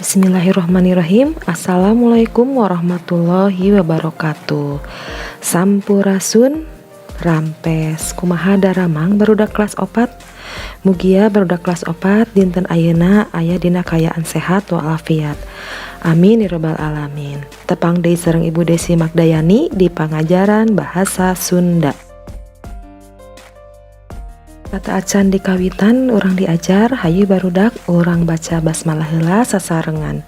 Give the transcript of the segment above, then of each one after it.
Bismillahirrahmanirrahim. Assalamualaikum warahmatullahi wabarakatuh. Sampurasun, rampes. Kumaha daramang, barudak kelas 4? Mugia barudak kelas 4 dinten ayeuna aya dina kaayaan sehat walafiat. Amin ya robbal alamin. Tepang deui sareng Ibu Desi Magdayani di pangajaran bahasa Sunda. Sateuacan dikawitan urang diajar, hayu barudak, urang baca basmalah heula sasarengan.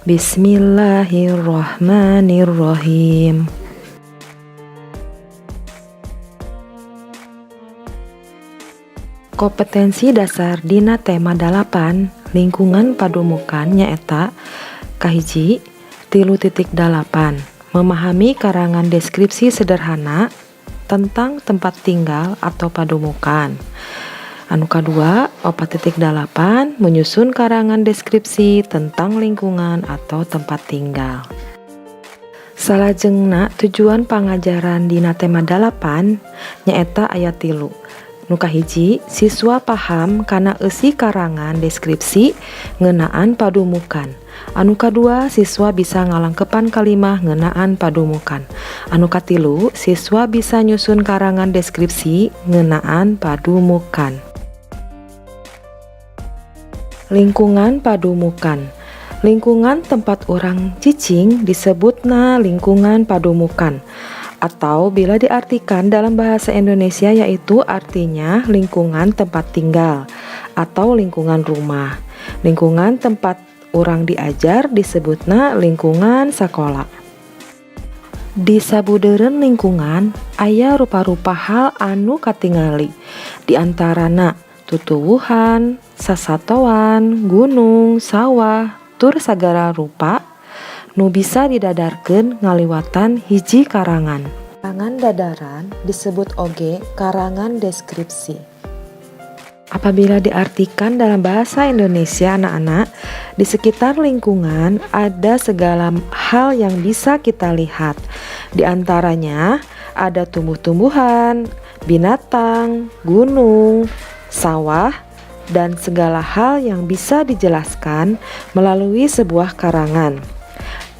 Bismillahirrahmanirrahim. Kompetensi dasar dina tema 8 lingkungan padumukan nyaeta kahiji, 3.8, memahami karangan deskripsi sederhana tentang tempat tinggal atau padumukan. Anu kadua, 4.8, menyusun karangan deskripsi tentang lingkungan atau tempat tinggal. Salajengna, tujuan pangajaran dina tema 8 nyaeta aya 3. Nu kahiji, siswa paham kana eusi karangan deskripsi ngeunaan padumukan. Anu kadua, siswa bisa ngalangkepan kalimah ngeunaan padumukan. Anu katilu, siswa bisa nyusun karangan deskripsi ngeunaan padumukan. Lingkungan padumukan. Lingkungan tempat urang cicing disebutna lingkungan padumukan, atau bila diartikan dalam bahasa Indonesia yaitu artinya lingkungan tempat tinggal atau lingkungan rumah. Lingkungan tempat urang diajar disebutna lingkungan sekolah. Di sabudeureun lingkungan aya rupa-rupa hal anu katingali, di antarana tutuwuhan, sasatoan, gunung, sawah, tur sagala rupa nu bisa didadarkeun ngaliwatan hiji karangan. Karangan dadaran disebut oge karangan deskripsi. Apabila diartikan dalam bahasa Indonesia, anak-anak, di sekitar lingkungan ada segala hal yang bisa kita lihat. Di antaranya ada tumbuh-tumbuhan, binatang, gunung, sawah, dan segala hal yang bisa dijelaskan melalui sebuah karangan.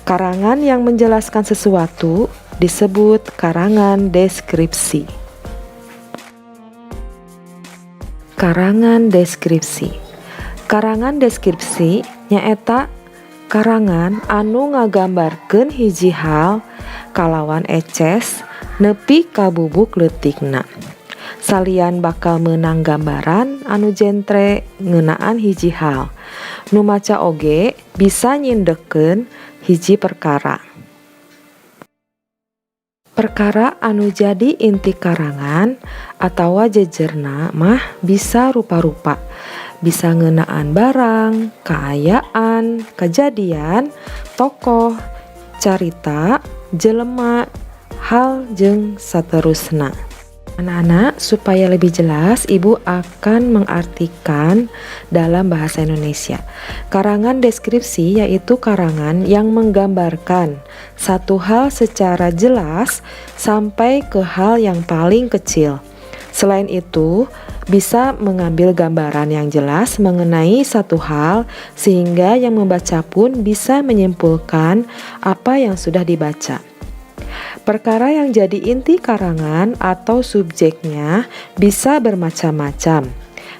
Karangan yang menjelaskan sesuatu disebut karangan deskripsi. Karangan deskripsi. Karangan deskripsi nyaeta karangan anu ngagambarkeun hiji hal kalawan eces nepi ka bubuk leutikna. Salian bakal meunang gambaran anu jentre ngeunaan hiji hal. Nu maca oge bisa nyindekkeun hiji perkara. Perkara anu jadi inti karangan atawa jejerna mah bisa rupa-rupa. Bisa ngeunaan barang, kaayaan, kejadian, tokoh, carita, jelema, hal jeung saterusna. Anak-anak, supaya lebih jelas, Ibu akan mengartikan dalam bahasa Indonesia. Karangan deskripsi yaitu karangan yang menggambarkan satu hal secara jelas sampai ke hal yang paling kecil. Selain itu, bisa mengambil gambaran yang jelas mengenai satu hal sehingga yang membaca pun bisa menyimpulkan apa yang sudah dibaca. Perkara yang jadi inti karangan atau subjeknya bisa bermacam-macam.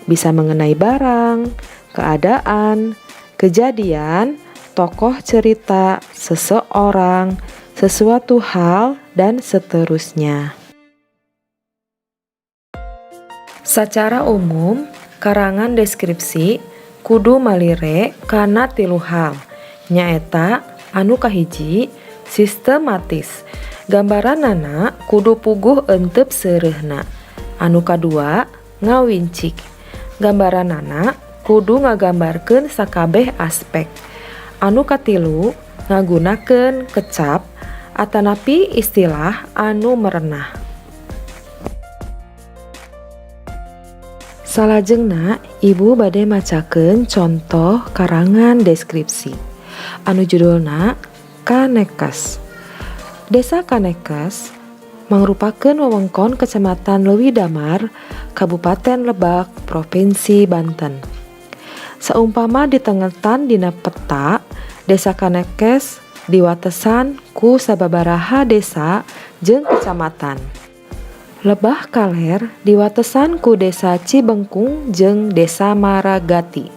Bisa mengenai barang, keadaan, kejadian, tokoh cerita, seseorang, sesuatu hal, dan seterusnya. Secara umum, karangan deskripsi kudu malire kana 3 hal, nyaeta anu kahiji, sistematis. Gambaranana kudu puguh entep seureuhna. Anu kadua, ngawincik. Gambaranana kudu ngagambarkeun sakabeh aspek. Anu katilu, ngagunakeun kecap atanapi istilah anu merenah. Salajengna, Ibu bade macakeun contoh karangan deskripsi anu judulna Kanekes. Desa Kanekes mangrupakeun wewengkon Kecamatan Leuwidamar, Kabupaten Lebak, Provinsi Banten. Saumpama ditengetan dina peta, Desa Kanekes diwatesan ku sababaraha desa jeung kacamatan. Lebah kaler diwatesan ku Desa Cibengkung jeung Desa Maragati.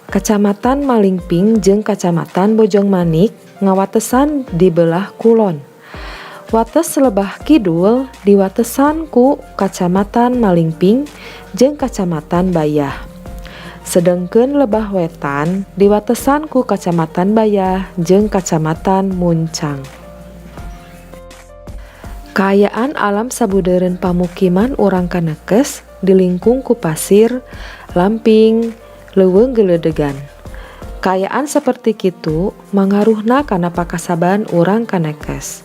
Kacamatan Malingping jeung Kacamatan Bojongmanik ngawatesan di beulah kulon. Wates lebah kidul diwatesan ku Kacamatan Malingping jeung Kacamatan Bayah. Sedengkeun lebah wetan diwatesan ku Kacamatan Bayah jeung Kacamatan Muncang. Kaayaan alam sabudeureun pamukiman urang Kanekes dilingkung ku pasir, lamping, leuweung geleudegan. Kaayaan saperti kitu mangaruhna kana pakasaban urang Kanekes.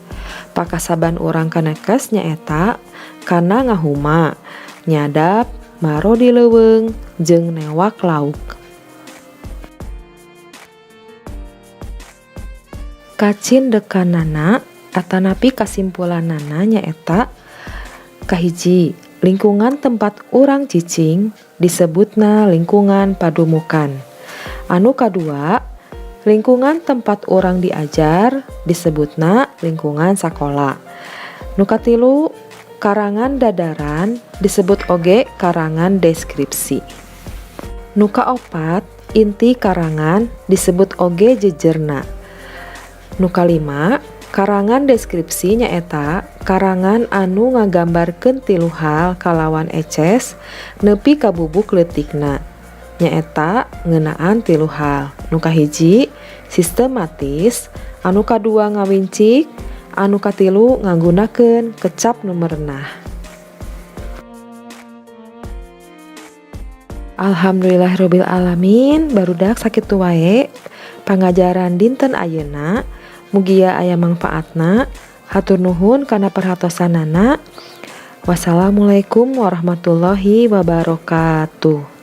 Pakasaban urang Kanekes nyaeta kana ngahuma, nyadap, maro di leuweung, jeung newak lauk. Kacindekanana atanapi kasimpulanana nyaeta kahiji, lingkungan tempat urang cicing disebutna lingkungan padumukan. Anu kadua, lingkungan tempat urang diajar disebutna lingkungan sakola. Nu katilu, karangan dadaran disebut oge karangan deskripsi. Nu kaopat, inti karangan disebut oge jejerna. Nu kalima, karangan deskripsi nyaeta karangan anu ngagambarkeun tilu hal kalawan eces nepi ka bubuk leutikna. Nyaeta ngeunaan tilu hal. Nu kahiji, sistematis, anu kadua ngawincik, anu katilu ngagunakeun kecap nu merenah. Alhamdulillahirabbil alamin, barudak sakitu wae pangajaran dinten ayeuna. Mugia aya mangfaatna. Hatur nuhun kana perhatosanana. Wassalamualaikum warahmatullahi wabarakatuh.